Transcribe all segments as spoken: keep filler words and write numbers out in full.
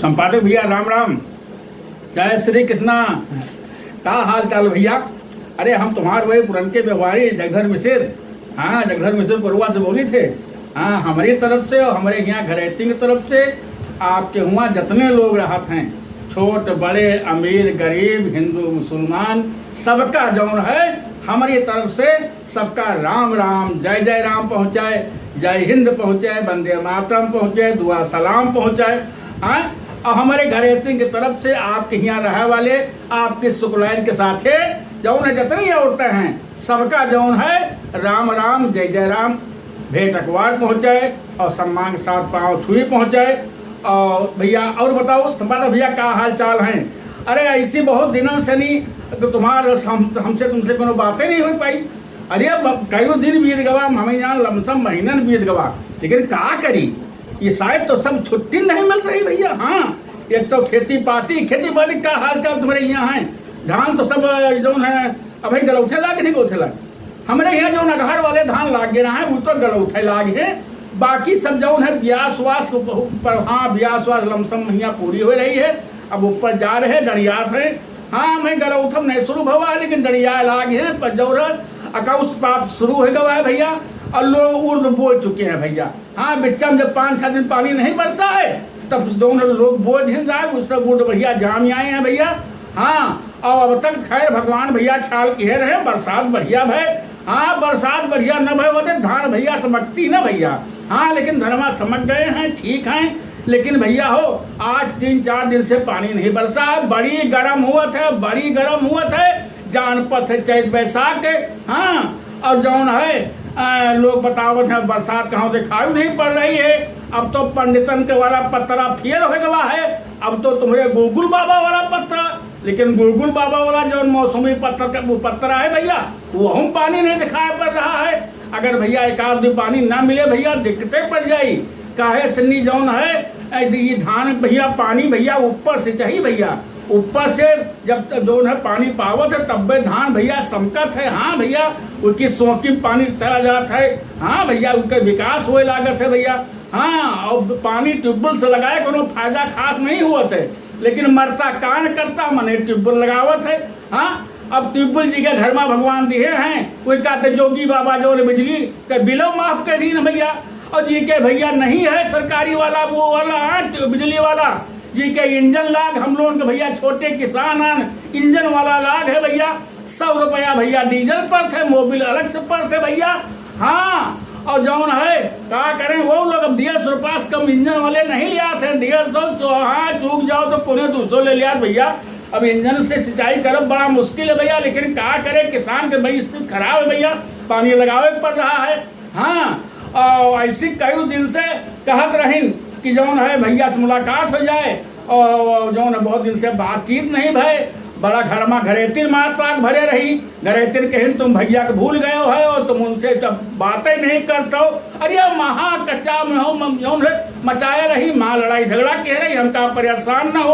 संपादक भैया, राम राम। जय श्री कृष्णा। का हाल चाल भैया? अरे, हम तुम्हार वही पुरनके व्यवहारी जगधर मिसिर। हाँ, जगधर मिसिर कोरवा से बोली थे। हाँ, हमरी तरफ से और हमरे हियाँ घरेतिन की तरफ से, आपके हुआँ जतने लोग रहत हैं, छोट बड़े, अमीर गरीब, हिंदू मुसलमान, सबका जौन है हमरी तरफ से सबका राम राम, जय जय राम पहुँचाए, जय हिंद पहुँचाए, वंदे मातरम पहुँचाए, दुआ सलाम पहुँचाए। हाँ, और हमरे घरेतिन की तरफ से आपके हियाँ रहे वाले, आपके सुकुलाइन के साथे जौन है, जतनी औरतें हैं, सबका जौन है राम राम, जय जय राम, भेंट अखबार पहुँचाए और सम्मान के साथ पाँव छुई पहुँचाए। और भैया, और बताओ संपादक भैया, का हाल चाल हैं? अरे, ऐसी बहुत दिनों से नहीं तो तुम्हार हम, हमसे तुमसे कोनो बातें नहीं हो पाई। अरे, अब कई दिन बीत गवा, हमें यहाँ लमसम महीनन बीत गवा, लेकिन का करी, ये शायद तो सब छुट्टी नहीं मिल रही भैया। हाँ, एक तो खेती पाती, खेती पाती का हाल चाल तुम्हारे यहाँ है? धान तो सब, अ, जौन है, अभी गलौथे लाग नहीं गौथे लाग। हमरे यहाँ जौन अगहर वाले धान लाग गए हैं, वो तो गलौथे लाग है। बाकी सब जौन है ब्यास वास के बहु-, पर, हाँ, ब्यास वास लमसम महीना पूरी हो रही है, अब ऊपर जा रहे, डंडियात है। हाँ, मैं गलौथम नहीं शुरू भवा है, लेकिन डंडिया लाग है, पर जौन है अकौस पात शुरू हो गवा है भैया, और लोग उर्द बो चुके हैं भैया। हाँ, बिच्चा में जब पाँच छह दिन पानी नहीं बरसा है, तब जौन है लोग बोझ हिल जाए, उससे उर्द बढ़िया जाम आए हैं भैया। हाँ, और अब तक खैर भगवान भैया ख्याल किहे रहे, बरसात बढ़िया भय। हाँ, बरसात बढ़िया न भय होते धान भैया समकती न भैया। हाँ, लेकिन धनवा समक गए हैं, ठीक हैं, लेकिन भैया हो, आज तीन चार दिन से पानी नहीं बरसा है, बड़ी गरम हुवत है, बड़ी गरम हुवत है, जान पत है चैत बैसाख के। हाँ, और जौन है, अ, लोग बतावत हैं बरसात कहाँ दिखाई नहीं पड़ रही है। अब तो पंडितन के वाला पत्रा फेल हो गवा है, अब तो तुम्हरे गुलगुल बाबा वाला पत्रा, लेकिन गुलगुल बाबा वाला जौन मौसमी पत्रा का, वो पत्रा है भैया, वो हम पानी नहीं दिखाई पड़ रहा है। अगर भैया एक आध दिन पानी ना मिले भैया, दिक्कते पड़ जाई। काहे सन्नी जौन है, ए, ये धान भैया, पानी भैया ऊपर से चाहिए भैया, ऊपर से जब त-, जौन है पानी पावत है, तब्बे धान भैया समकत है। हाँ भैया, उनकी सोंकी में पानी चला जात है। हाँ भैया, उनके विकास होए लागत है भैया। हाँ, और पानी ट्यूबवेल से लगाए कोनो फायदा खास नहीं हुवत है, लेकिन मरता कान करता मने ट्यूबवेल लगावत है। हाँ, अब ट्यूबवेल जी के घर में भगवान दिहे हैं, वही कहते जोगी बाबा जौन बिजली के बिलो माफ कर दी ना भैया। और जी के भैया नहीं है सरकारी वाला, वो वाला, हाँ, बिजली वाला, जी के इंजन लाग, हम लोगन के भैया छोटे किसान हैं, इंजन वाला लाग है भैया। सौ रुपया भैया डीजल पर थे, मोबिल अलग से पर थे भैया। हाँ, और जौन है, का करें, वो लोग अब डेढ़ सौ रुपया से कम इंजन वाले नहीं ले आते हैं, डेढ़ सौ, चौ-, हाँ, चूक जाओ तो पौने दो सौ ले लिया भैया। अब इंजन से सिंचाई करब बड़ा मुश्किल है भैया, लेकिन का करे, किसान के भाई स्थिति खराब है भैया, पानी लगावे के पड़ रहा है। हाँ, और ऐसी कई दिन से कहत रहिन कि जौन है भैया से मुलाकात हो जाए, और जौन है बहुत दिन से बातचीत नहीं भय, बड़ा घर में घरेतिन मार पाक भरे रही। घरेतिन कहिन, "तुम भैया के भूल गए हो, तुम उनसे जब बातें नहीं करते हो।" अरे महा कच्चा में हो, म-, जौन है मचाए रही, माँ लड़ाई झगड़ा कह रही, हमका परेशान न हो,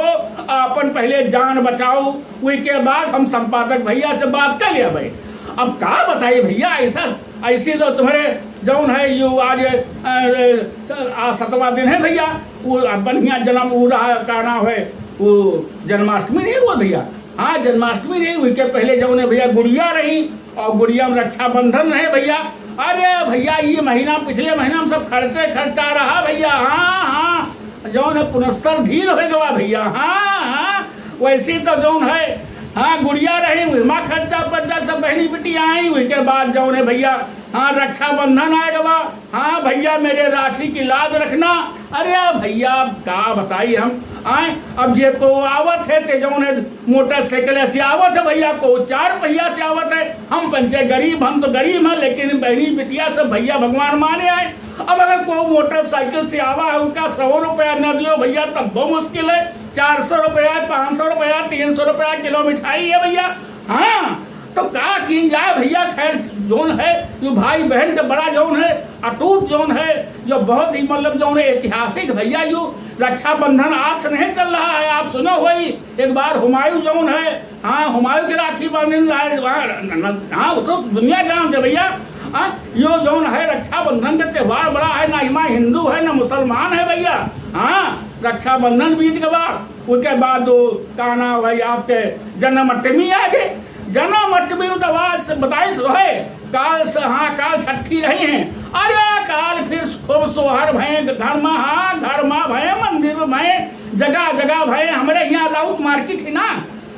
अपन पहले जान बचाओ, वही के बाद हम संपादक भैया से बात कर लिया भाई। अब का बताई भैया, ऐसा, ऐसी तो तुम्हारे जौन है यू आज, अ, अ, आ सतवाँ दिन है भैया, वो अब बढ़िया जन्म वो रहा, का नाम है, वो जन्माष्टमी नहीं हुआ भैया। हाँ, जन्माष्टमी नहीं हुई के पहले जौन है भैया गुड़िया रही, और गुड़िया में रक्षाबंधन रहे भैया। अरे भैया, ये महीना, पिछले महीना में सब खर्चे खर्चा रहा भैया। हाँ, हाँ, जौन है पुनस्तर ढील हो गवा भैया। हाँ, हाँ, वैसे तो जौन है, हाँ, गुड़िया रही, वही माँ खर्चा पर्चा सब बहनी बिटिया आई, वही के बाद जौन है भैया, हाँ, रक्षाबंधन आ गवा। हाँ भैया, मेरे राखी की लाज रखना। अरे भैया, अब का बताई हम, आए, अब जे को आवत है, ते जौन है, मोटरसाइकिल से आवत है भैया, को चार पहिया से आवत है। हम पंचे गरीब, हम तो गरीब हैं, लेकिन बहनी बिटिया सब भैया भगवान माने आए। अब अगर कोई मोटरसाइकिल से आवा है, उनका सौ रुपया न दियो भैया, तब बहुत मुश्किल है। चार सौ रुपया, पाँच सौ रुपया, तीन सौ रुपया किलो मिठाई है भैया। हाँ, तो का कीन जाए भैया। खैर, जौन है, जो भाई बहन के बड़ा जौन है, अटूट जौन है, जो बहुत ही मतलब जौन है ऐतिहासिक भैया, जो रक्षाबंधन आज से नहीं चल रहा है। आप सुनो वही, एक बार हुमायूं जौन है, हाँ, हुमायूं के राखी बांधन रहा है, वहाँ, न-, न-, हाँ, वो तो दुनिया जानत है भैया। हाँ, यो जौन है रक्षाबंधन का त्योहार बड़ा है, ना इमा हिंदू है, ना मुसलमान है भैया। हाँ, रक्षाबंधन बीत गवा, उसके बाद वो का नाम है आपके जन्माष्टमी आ गए। जन्माष्टमी में तो आज से बताई तो है, काल से, हाँ, काल छठी रही हैं। अरे काल फिर खूब सोहर भए, घर में, हाँ, घर में भए, मंदिर में भए, जगह जगह भए। हमरे यहाँ राउत मार्केट है ना,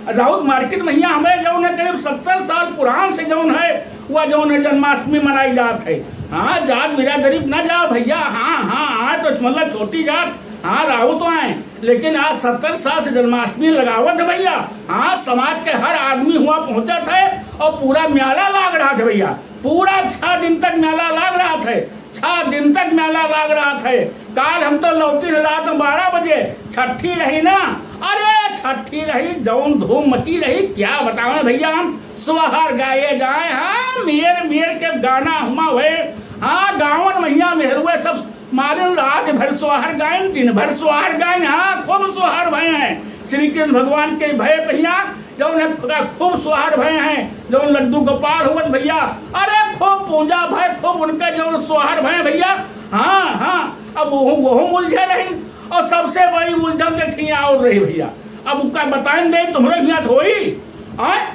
राउत मार्केट में यहाँ हमरे जौन है करीब सत्तर साल पुरान से जौन है, वह जौन है जन्माष्टमी मनाई जात है। हाँ, जात बिरादरी ना जाओ भैया, हाँ, हाँ, हाँ, तो मतलब छोटी जात, हाँ, राउत आए, लेकिन आज सत्तर साल से जन्माष्टमी लगावत है भैया। हाँ, समाज के हर आदमी हुआ पहुँचत है और पूरा मेला लाग रहा है भैया, पूरा छह दिन तक मेला लाग रहा है, छह दिन तक मेला लाग रहा है। काल हम तो लौटी न रात में बारह बजे, छठी रही ना, अरे छठी रही, जौन धूम मची रही, क्या बतावें भैया। हम सोहर गाए जाए, हाँ, मेर मेर के गाना हुआ हुए, हाँ, गावन भैया मेहरुए सब मारे रात भर सोहर गाइन, दिन भर सोहर गाइन, हाँ, खूब सोहर भए हैं। श्री कृष्ण भगवान के भए भैया, जौन है खुदा खूब सोहर भए हैं, जौन लड्डू गोपाल हुवत भैया, अरे खूब पूजा भए, खूब उनका जौन सोहर भए भैया। हाँ, हाँ, अब वो, वो उलझे रही। और सबसे बड़ी उलझन के ठिया और रही भैया, अब उनका बताइन दे, तुम्हरे हियाँ तो होई, आय?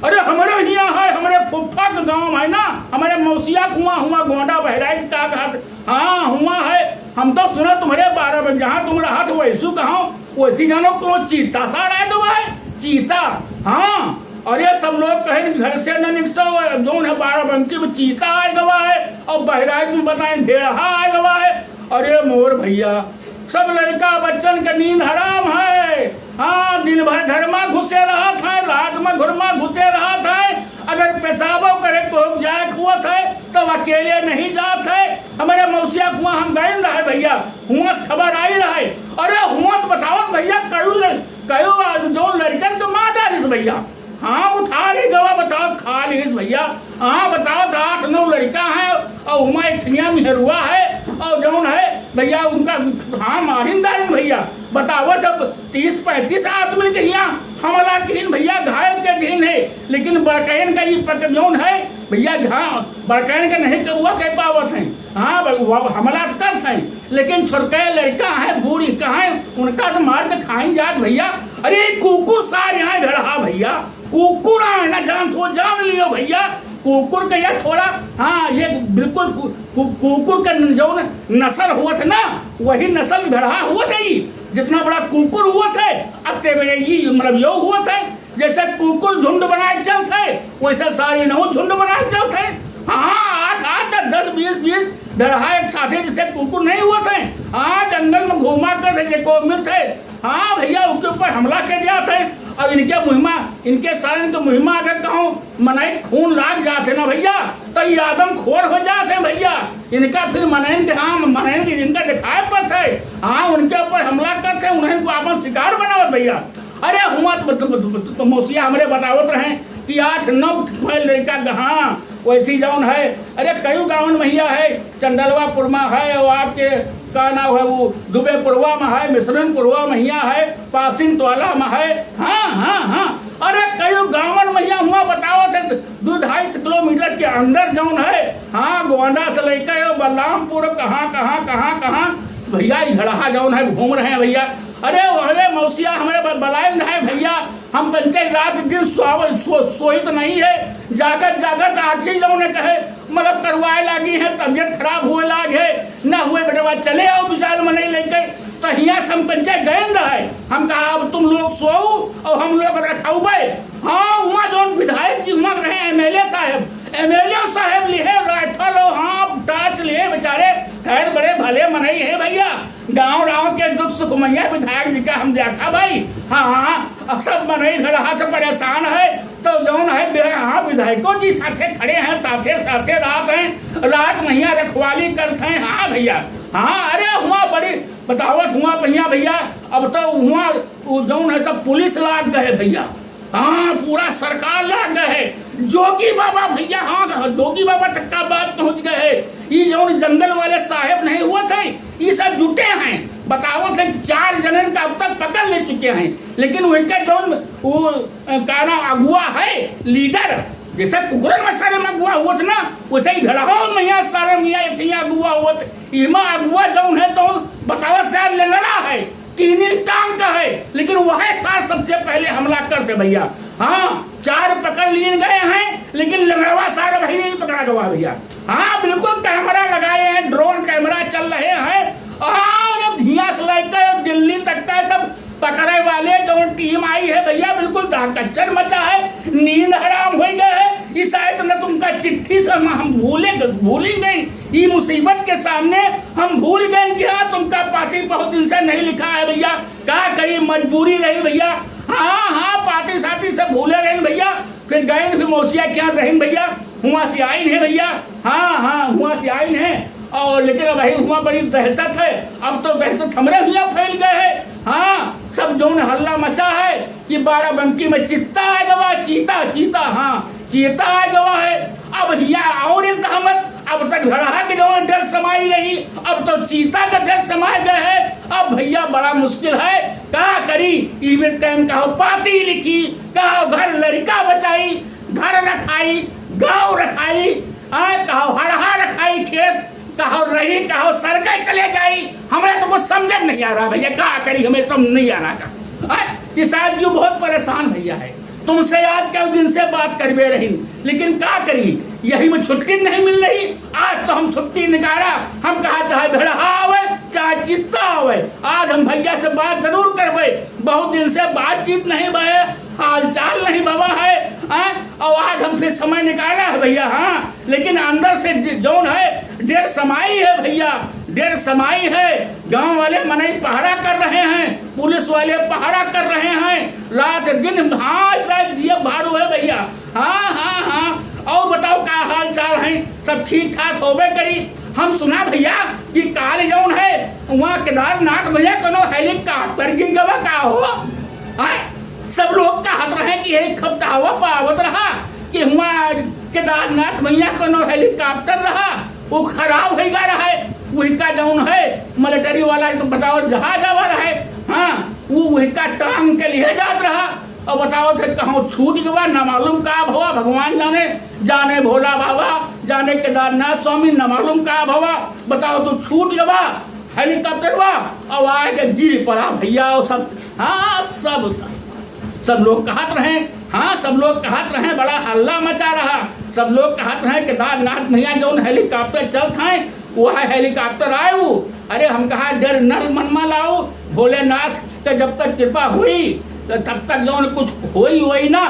अरे हमरे हियाँ है, हमरे फुफ्फा के गाँव है ना, हमरे मौसिया कुआँ हुआ गोंडा बहराइच का कहत, हाँ हुआ है। हम तो सुना तुम्हरे बारह बंकी, जहाँ तुम रहत हो वैसू कहाँ, वैसी जानो कौन चीता सार आए गवा है, चीता। हाँ, और ये सब लोग कहे कि घर से न निकसो, जौन है बारह बंकी में चीता आए गवा है, और बहराइच में बताए भेड़हा आए गवा है। अरे मोर भैया, सब लड़का बच्चन के नींद हराम है। हाँ, दिन भर घर में घुसे रहत है, रात में घर में घुसे रहत है। अगर पेशाबो करे को जाए हुवत है, तब अकेले नहीं जात है। हमरे मौसिया कुआँ हम गए रहे भैया, हुआँ से खबर आई रहे। अरे हुआँ तो बतावत भैया, कयू ले, कयू जो लड़कन के मार डालिस भैया। हाँ, उठा ले गवा, बताओ, खा लीस भैया। हाँ, बताओ, तो आठ नौ लड़का है और हुआँ एक ठिया मिसरुआ है और जौन है भैया उनका, हाँ, मारिन दारिन भैया। बताओ, जब तीस पैंतीस आदमी के हियाँ हमला किहिन भैया, घायल के दिन है, लेकिन बड़कैन का ये पक जौन है भैया, हाँ, बड़कैन के नहीं कबुआ कह पावत हैं। हाँ, ब-, वो हमला तो करत हैं, लेकिन छोटके लड़का है, बूढ़ का है, उनका तो मार के खाई जात भैया। अरे कुकुर सार यहाँ भेड़हा भैया, कुकुर आए ना, जान तो जान लियो भैया। कुकुर के यह थोड़ा, हाँ, ये बिल्कुल कु-, कु-, कुकुर के जौन नस्ल हुवत है ना, वही नस्ल भेड़हा हुवत है। जितना बड़ा कुकुर हुवत है, अत्ते बड़े ये मतलब यो हुवत है। जैसे कुकुर झुंड बनाए चलत है, वैसे सारे नौ झुंड बनाए चलत है। हाँ, आठ आठ, दस दस, बीस बीस भेड़हा एक साथे जैसे कुकुर नहीं हुवत है। हाँ, जंगल में घूमा कर जेको मिलत है, हाँ भैया, उनके ऊपर हमला कर जात है। अब इनके मुहिमा, इनके सारन के मुहिमा अगर कहूँ मनई खून लाग जात है ना भैया, तो ये आदमखोर हो जात है भैया। इनका फिर मनइन के, हाँ, मनइन के जिनका दिखाए पड़त है, हाँ, उनके ऊपर हमला करत है, उन्हें को आपन शिकार बनावत भैया। अरे हुआँ तो, तो, तो, तो, तो मौसिया हमरे बतावत रहे कि आठ नौ ठो लड़का, हाँ, वैसी जौन है, अरे कई गाँवन में हिया है, चंडलवापुर में है, और आपके का नाम है वो, दुबेपुरवा में है, मिश्रणपुरवा में हिया है, पासिन टोला में है। हाँ, हाँ, हाँ। अरे कई गाँवन में हिया हुआँ बतावत है, दो ढाई सौ किलोमीटर के अंदर जौन है, हाँ, गोंडा से लेके बलरामपुर, कहाँ, कहाँ, कहाँ, कहाँ, भैया, ये भेड़हा जौन है, घूम रहे हैं भैया। अरे, अरे मौसिया, हमरे ब-, बलाइन रहे भैया, हम तनचे रात दिन सोव-, सो-, सोइत नहीं है, जागत जागत आँखी जौन है कहे, मतलब करवाए लागी है, तबियत खराब हुए लाग है, ना हुए बेटवा, चले आओ विशाल मनई लेके। तो हियाँ से हम तनचे गए न रहे, हम कहा, "अब तुम लोग सोओ और हम लोग रखौबे।" हाँ, हुआँ जौन विधायक जी हुआँ रहे, एमएलए साहब, एमएलए साहब लिहे राइफल और हाँ, टार्च लिहे बेचारे, खैर बड़े भले मनई है भैया। गाँव राँव के दुख सुख मैया विधायक जी का हम देखा भाई। हाँ, हाँ, अब सब मनई भेड़हा से परेशान है, तो जौन है बे-, हाँ, विधायको जी साथे खड़े हैं, साथे, साथे रात हैं, रात मैया रखवाली करत हैं। हाँ भैया, हाँ, अरे हुआँ बड़ी बतावत हुआँ भैया, भैया, अब तो हुआँ उ जौन है सब पुलिस लाग गए भैया। हाँ, पूरा सरकार लाग गए है। जोगी बाबा भैया, हाँ, जोगी बाबा तक का बात पहुँच गए है। ये जौन जंगल वाले साहेब नहीं हुवत है, ये सब जुटे हैं, बतावत है, चार जनन का अब तक पकड़ ले चुके हैं, लेकिन उनका जौन वो, अ, का नाम अगुआ है, लीडर, जैसे कुकुरन में सारे में अगुआ हुवत ना, वैसे ही भेड़हो में यहाँ सारे में यहाँ एक ही अगुआ हुवत। इमा अगुआ जौन है तौन बतावत सार लेंगड़ा है, लेकिन वह सार सबसे पहले हमला करते भैया। हाँ, चार पकड़ लिए गए हैं, लेकिन लंगड़वा सार अभी नहीं पकड़ा गवा भैया। हाँ, बिल्कुल कैमरा लगाए हैं, ड्रोन कैमरा चल रहे हैं, और अब हियां से लेकर दिल्ली तक का सब पकड़े वाले जो टीम आई है भैया, बिल्कुल दहकच्चर मचा है, नींद हराम हो गए है। ई शायद न तुमका चिट्ठी से हम, हम भूले, भूल ही गए। ई मुसीबत के सामने हम भूल गए कि हाँ, तुमका पाती बहुत दिन से नहीं लिखा है भैया। का करी, मजबूरी रही भैया। हाँ, हाँ, पाती साथी से भूले रहे भैया। फिर गए, फिर मौसिया क्या रहे भैया, हुआ से आइन है भैया। हाँ, हाँ, हुआ से आइन है। और लेकिन अब भाई हुआ बड़ी दहशत है, अब तो दहशत हमरे हुआ फैल गए है। हाँ, सब जौन हल्ला मचा है कि बाराबंकी में चित्ता आ गवा, चीता, चीता, हाँ, चीता आ गवा है। अब हिया और एक हमत, अब तक घड़हा के जौन डर समाई रही, अब तो चीता का डर समाए गए है। अब भैया बड़ा मुश्किल है, का करी? इबे टाइम कहो पाती लिखी, कहो घर लड़का बचाई, घर रखाई, गाँव रखाई, आए कहो हड़हा रखाई खेत, कहो रही, कहो सरकार चले जाई। हमें तो कुछ समझ नहीं आ रहा भैया, का करी, हमें समझ नहीं आ रहा का। आए, ये साहब जी बहुत परेशान भैया है, तुमसे आज कई दिन से बात करबे रही, लेकिन का करी, यही में छुट्टी नहीं मिल रही। आज तो हम छुट्टी निकाला, हम कहा चाहे भेड़हा आवे, चाहे चित्ता आवे, आज हम भैया से बात जरूर करबे। बहुत दिन से बातचीत नहीं भय, हालचाल नहीं बाबा है, हाँ? और आज हम फिर समय निकाला है भैया, हाँ, लेकिन अंदर से जि-, जौन है, डर समाई है भैया, डर समाई है। गांव वाले मनई पहरा कर रहे हैं, पुलिस वाले पहरा कर रहे हैं, रात दिन भाई साहब जिए भारू है भैया। हाँ, हाँ, हाँ। और बताओ का हाल चाल है, सब ठीक ठाक होबे करी। हम सुना भैया कि काल जौन है, वहाँ केदारनाथ भैया कोनो हेलीकॉप्टर गिर गवा का हो? हाँ? सब लोग कहत रहे कि हेलीकॉप्टर हवा पावत रहा कि हुआ केदारनाथ भैया कोनो हेलीकॉप्टर रहा, वो खराब हो गया रहा है, वही का जौन है मिलिट्री वाला तो बताओ जहाज आवा रहा है, हाँ, वो वही का टांग के लिए जात रहा। अब बताओ थे कहूँ छूट गवा, ना मालूम का भवा, भगवान जाने, जाने भोला बाबा, जाने केदारनाथ स्वामी, ना मालूम का भवा। बताओ तू छूट गवा, हेलीकॉप्टरवा, और आके गिर पड़ा भैया, और सब, हाँ, सब, सब लोग कहत रहे, हाँ, सब लोग कहत रहे, बड़ा हल्ला मचा रहा। सब लोग कहत रहे, केदारनाथ भैया जौन हेलीकॉप्टर चलत हैं, वह हेलीकॉप्टर आए वो। अरे, हम कहा, डर नर मन में लाओ, भोलेनाथ के जब तक कृपा हुई, तो तब तक जौन कुछ होई, होई ना।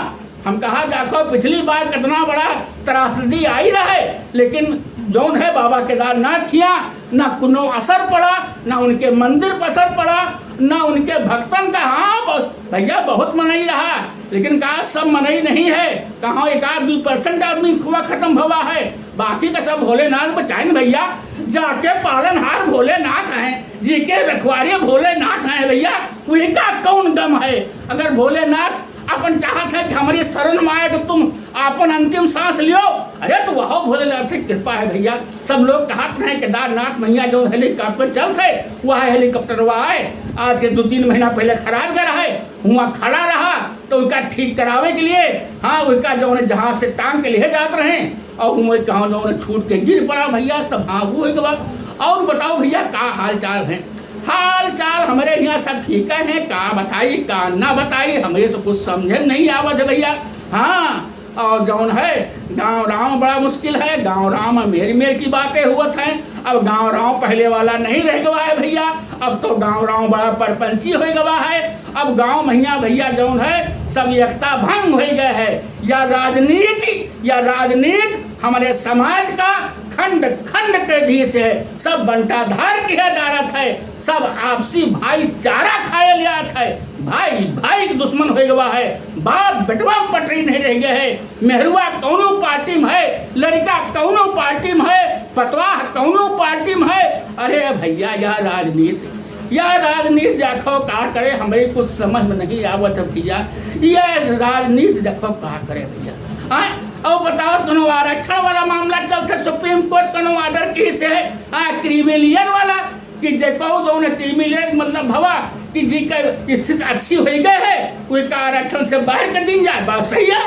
हम कहा, देखो, पिछली बार कितना बड़ा त्रासदी आई रहे, लेकिन जौन है बाबा केदारनाथ किया, ना कोनो असर पड़ा, ना उनके मंदिर पर असर पड़ा, ना उनके भक्तन का। हाँ, ब-, भैया, बहुत मनई रहा, लेकिन का सब मनई नहीं है? कहाँ एक आध दो परसेंट आदमी खुआ खत्म भवा है, बाकी का सब भोलेनाथ बचाइन भैया। जाके पालनहार भोलेनाथ हैं, जी के रखवारे भोलेनाथ हैं भैया, वही का कौन गम है? अगर भोलेनाथ अपन चाहत है कि हमारी शरण में आए तो तुम अपन अंतिम सांस लियो, अरे तो वह भोलेनाथ की कृपा है भैया। सब लोग कहत रहे केदारनाथ भैया जो हेलीकॉप्टर चलत है, वह हेलीकॉप्टर वह आए, आज के दो तीन महीना पहले खराब गया रहा है, हुआ खड़ा रहा, तो उसका ठीक करावे के लिए, हाँ, उसका जो उन्हें जहाज से टांग के ले जात रहे, और वो कहाँ जो उन्हें छूट के गिर पड़ा भैया, सब हाँ वो एक बार। और बताओ भैया, का हाल चाल है? हाल चाल हमारे यहाँ सब ठीक है, का बताई, का ना बताई, हमें तो कुछ समझे नहीं आवत है भैया। हाँ, और जौन है, गांव राव बड़ा मुश्किल है, गांव राव में मेर मेर की बातें हुवत हैं। अब गांव राव पहले वाला नहीं रह गवा है भैया, अब तो गांव राव बड़ा परपंची हो गवा है। अब गांव महिया भैया जौन है, सब एकता भंग हो गए है। या राजनीति, या राजनीति हमारे समाज का खंड खंड के बीच है, सब बंटाधार किया जा रहा है, सब आपसी भाईचारा खाए लियात है, भाई भाई के दुश्मन हो गवा है, बाप बेटवा में पटरी नहीं रह गए है, मेहरुआ कौनो पार्टी में है, लड़का कौनो पार्टी में है, पतवाह कौनो पार्टी में है। अरे भैया, यह राजनीति, यह राजनीति देखो का करे, हमें कुछ समझ में नहीं आवत है भैया, यह राजनीति देखो का करे भैया। हाँ, और बताओ, दोनों आरक्षण वाला मामला चलते, सुप्रीम कोर्ट कोनो ऑर्डर की से, हाँ, क्रिमिलियर वाला कि जेको जौन क्रिमिलेयर मतलब भवा कि जी के स्थिति अच्छी हो गए है, उनका आरक्षण से बाहर कर दीन जाए, बात सही है।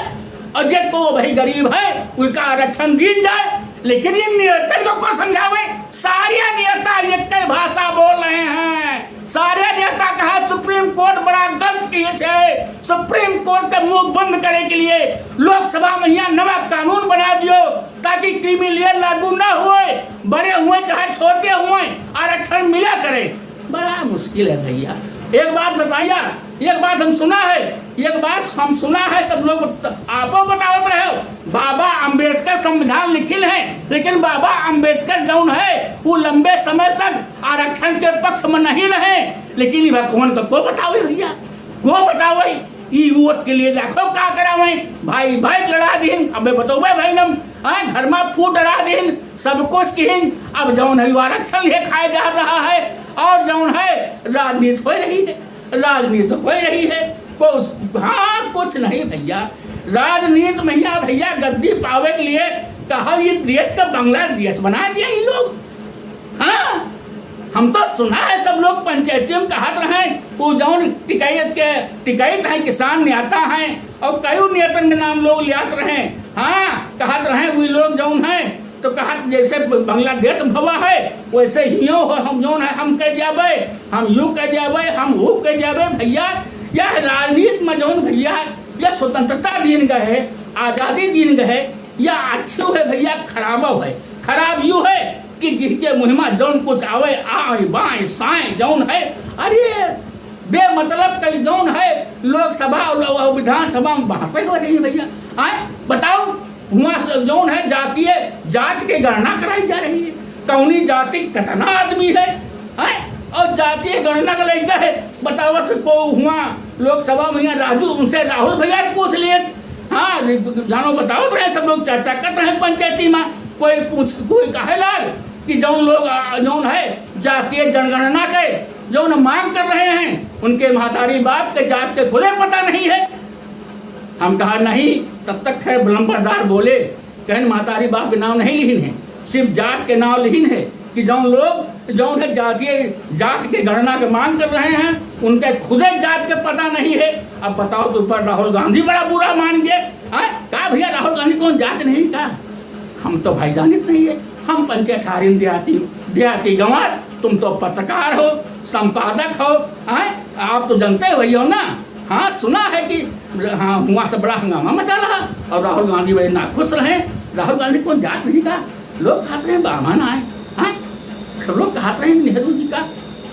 और जेको भाई गरीब है, उनका आरक्षण दीन जाए। लेकिन इन नेता लोग को समझावे, सारे नेता एक ही भाषा बोल रहे हैं। सारे नेता कहा सुप्रीम कोर्ट बड़ा गलत बंद करे के लिए लोकसभा में यहाँ नवा कानून बना दियो, ताकि क्रीमी लेयर लागू ना होए, बड़े हुए चाहे छोटे हुए, आरक्षण मिला करे। बड़ा मुश्किल है भैया। एक बात बताइए, एक बात हम सुना है, एक बात हम सुना है, सब लोग बत-, आपो बतावत रहे हो, बाबा अंबेडकर संविधान लिखिन है, लेकिन बाबा अंबेडकर जौन है, वो लंबे समय तक आरक्षण के पक्ष में नहीं रहे। लेकिन ई भगवान का को बतावे भैया, को बतावे? ई वोट के लिए देखो का करावे, भाई भाई लड़ा दीन। अबे बतौबे भाई, हम, हाँ, घर में फूट डरा दीन, सब कुछ किहिन। अब जौन है, वो आरक्षण लिए खाए जा रहा है, और जौन है, राजनीति हो रही है, राजनीति हो रही है। कुछ, हाँ, कुछ नहीं भैया, राजनीति में यहाँ भैया गद्दी पावे के लिए कहा, ये देश का बांग्लादेश बना दिया ये लोग। हाँ, हम तो सुना है, सब लोग पंचायती में कहत रहे, वो जौन टिकैत के, टिकैत है, किसान नेता है, और कई नेतन के नाम लोग लियात रहे। हाँ, कहत रहे, वी लोग जौन है, तो कहत, जैसे बांग्लादेश में भवा है, वैसे हियो हो, हम जौन है, हम कह जाबे, हम यू कह जाबे, हम वो कह जाबे। भैया, यह राजनीति में जौन भैया, यह स्वतंत्रता दीन गए, आजादी दीन गए, यह अच्छो है भैया, खराबो है। खराब यू है कि जिनके मुँह में जौन कुछ आवे, आए, बाएं, साएं, जौन है, अरे, बेमतलब कई जौन है, लोकसभा और, और विधानसभा में बहसें हो रही है भैया। आए, बताओ, हुआँ से जौन है, जातीय, जात के गणना कराई जा रही है, कौनी जाति के कितना आदमी है, हैं? और जातीय गणना का लइका है, बतावत को हुआँ लोकसभा में यहाँ राजू, उनसे राहुल भैया से पूछ लिएस। हाँ, जानो, बतावत रहे, सब लोग चर्चा करत रहे पंचायती में, कोई पूछ, कोई कहे लाग कि जौन लोग, आ, जौन है जातीय जनगणना के जौन मांग कर रहे हैं, उनके महतारी बाप के जात के खुदे पता नहीं है। हम कहा, नहीं, तब तक खैर लंबरदार बोले, कहन महतारी बाप के नाम नहीं लिहिन है, सिर्फ जात के नाम लिहिन है कि जौन लोग, जौन है जातीय, जात के गणना के मांग कर रहे हैं, उनके खुदे जात के पता नहीं है। अब बताओ, तो ऊपर राहुल गांधी बड़ा बुरा मान गए। हाँ, का भैया, राहुल गांधी कौन जात नहीं का? हम तो भाई जानित नहीं है, हम पंचे ठारिन देहाती, देहाती गंवार, तुम तो पत्रकार हो, संपादक हो, हैं? आप तो जनते हो भैया ना। हाँ, सुना है कि, हाँ, हुआँ से बड़ा हंगामा मचा रहा और राहुल गांधी बड़े नाखुश रहे। राहुल गांधी कौन जात नहीं का? लोग कहत रहे बामन आए, हैं? सब लोग कहत रहे नेहरू जी का,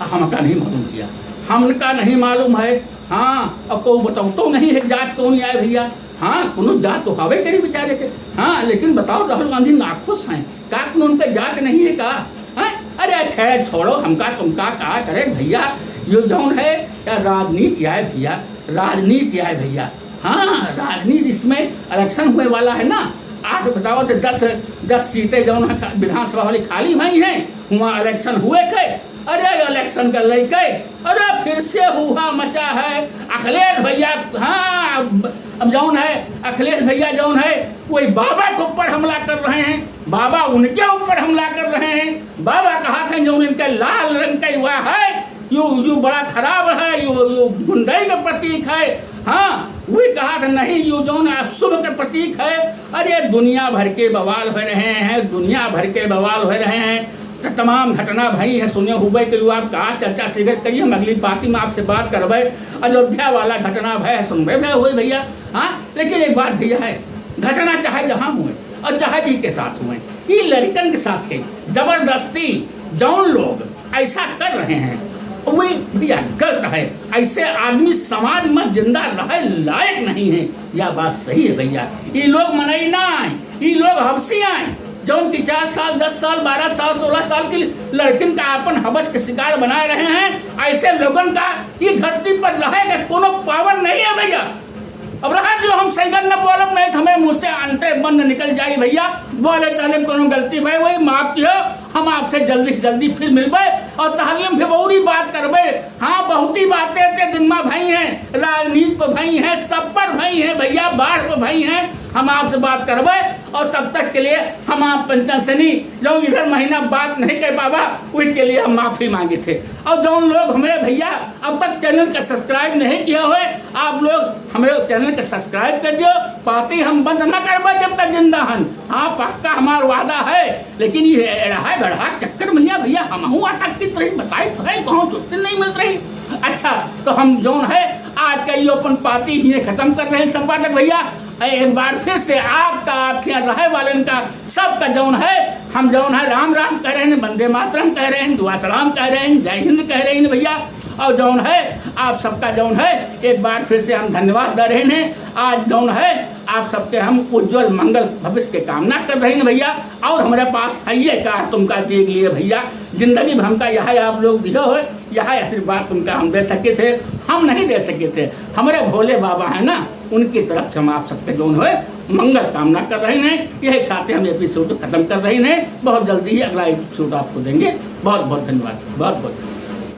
हमका नहीं मालूम किया, हमका नहीं मालूम है। हाँ, अब को बताओ तो नहीं है जात कौन आए भैया। हाँ, कोनो जात तो हवे करी बेचारे के। हाँ, लेकिन बताओ, राहुल गांधी नाखुश हैं, का कोनो उनका जात नहीं है का? हैं? अरे खैर छोड़ो, हमका तुमका का करे भैया, यो जौन है, या राजनीति आए भैया, राजनीति आए भैया। हाँ, राजनीति, इसमें election हुए वाला है ना, आठ बताओ तो दस, दस सीटें जौन है विधानसभा वाली खाली हुई हैं, हुआँ election हुए थे। अरे election का लइके, अरे फिर से हुआ मचा है। अखिलेश भैया, हाँ, अब, अब जौन है, अखिलेश भैया जौन है, वही बाबा के ऊपर हमला कर रहे हैं, बाबा उनके ऊपर हमला कर रहे हैं। बाबा कहत हैं जौन इनके लाल रंग का हुआ है, यो, यो बड़ा खराब है, यो, यो गुंडई का प्रतीक है। हाँ, वही कहत हैं नहीं, यो जौन अशुभ का प्रतीक है। अरे दुनिया भर के बवाल हो रहे हैं, दुनिया भर के बवाल हो रहे हैं। त-, तमाम घटना भई है, सुने हुए कि आप का चर्चा सिगरेट करिए, हम अगली पाती में आपसे बात करबे। अयोध्या वाला घटना भय है, सुनबे भय हुए भैया। हाँ, लेकिन एक बात भैया है, घटना चाहे जहाँ हुए और चाहे जी के साथ हुए, ये लड़कन के साथ है, जबरदस्ती जौन लोग ऐसा कर रहे हैं, वे भैया गलत है। ऐसे आदमी समाज में जिंदा रहे लायक नहीं है। यह बात सही है भैया। ये लोग मनई ना आए, ये लोग हबसी आए, जौन की चार साल, दस साल, बारह साल, सोलह साल की लड़किन का अपन हवस के शिकार बनाए रहे हैं। ऐसे लोगन का ये धरती पर रहे के कोनो power नहीं है भैया। अब रहा जो हम सही न बोलब, नहीं तो हमें मुँह से अंटे बंद निकल जाई भैया। बोले चाले कोनो गलती भई, वही माफ कियो। हम आपसे जल्दी से जल्दी फिर मिलबे और तहलीम फिर और ही बात करबे। हाँ, बहुत ही बातें ते दिन में भई हैं, राजनीति पर भई हैं, सब पर भई हैं भैया, बाढ़ पर भई हैं। हम आपसे बात करबे और तब तक के लिए हम आप पंचन सनी जो इधर महीना बात नहीं कर पावा, उसके लिए हम माफी मांगे थे। और जौन लोग हमारे भैया अब तक channel का subscribe नहीं किया हुए, आप लोग हमारे channel का subscribe कर दियो। पाती हम बंद न करबे जब तक जिंदा हन। हाँ, पक्का हमार वादा है, लेकिन ये एड़ा है गढ़ा चक्कर में भैया, भैया हम हूँ अटक की तरह बताई तो है, कहूँ छुट्टी नहीं मिल रही। अच्छा, तो हम जौन है आज का यो अपन पाती ही खत्म कर रहे हैं संपादक भैया। एक बार फिर से आपका, आपके यहाँ रहे वालन का, सबका जौन है, हम जौन है राम राम कह रहे हैं, वंदे मातरम कह रहे हैं, दुआ सलाम कह रहे हैं, जय हिंद कह रहे हैं भैया। और जौन है, आप सबका जौन है, एक बार फिर से हम धन्यवाद दे रहे हैं। आज जौन है, आप सबके हम उज्जवल मंगल भविष्य के कामना कर रहे हैं भैया। और हमारे पास है ये कार तुमका देख लिए भैया, जिंदगी भर हमका यह आप लोग दिए हो, यह आशीर्वाद तुमका हम दे सके थे, हम नहीं दे सके थे। हमारे भोले बाबा है ना, उनकी तरफ से हम आप सबके जौन है मंगल कामना कर रहे हैं। यही साथ हम एपिसोड खत्म कर रहे हैं। बहुत जल्दी ही अगला एपिसोड आपको देंगे। बहुत बहुत धन्यवाद, बहुत बहुत धन्यवाद।